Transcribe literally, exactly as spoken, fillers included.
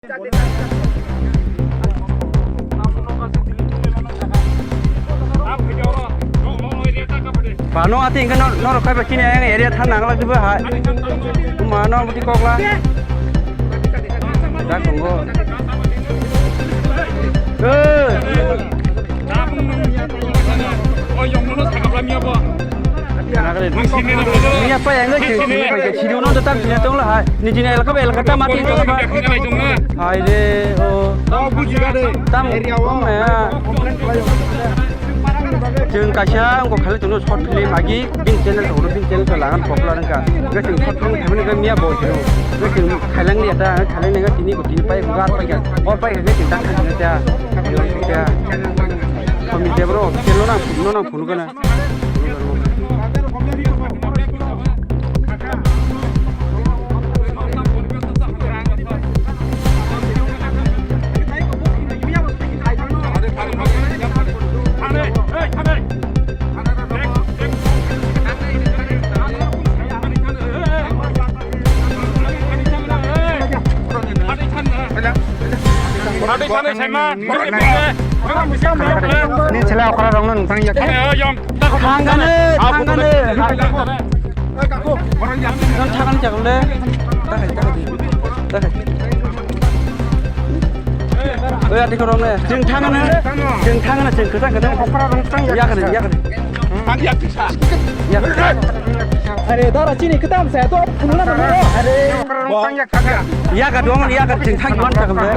Pano ati hingke nor-, norok kaiba chini ayang area thang nang lak dibo hai. Mano buti kokla. Jak tongo. Eh. Miya pa yang lagi sini no tam sini tong lah. Ni jini elaka elaka ta mati tong ba. Hai de o. Tam area o. Chwng kaisa wngkha khali chwngno short film agi bini channel tongo, bini channel to lagan popular wngkha. Hwnkhe chwng short film khaimani hwnkhe miya bo hero. Hwnkhe chwng khailangni eta, khailangni hwnkhe tini bo tini pai gar pai kha. O pai kha hwnkhe chwng ta khaimani ta. Yo ta. Komi debro channel no nang phunukgana. Ni chela okra rong no nang ya. Thangane, thangane. Nang thangane chakle. Takai, takai, takai. Oi, ati korong ne. Jeng thangane. Jeng thangane, jeng kata kata. Okra rong tang ya. Ya kare, ya kare. Ya kare. Are, dara chini kata am sa to. Are. Okra rong tang ya kata. Ya ka dong, ya ka jeng thang man chakle.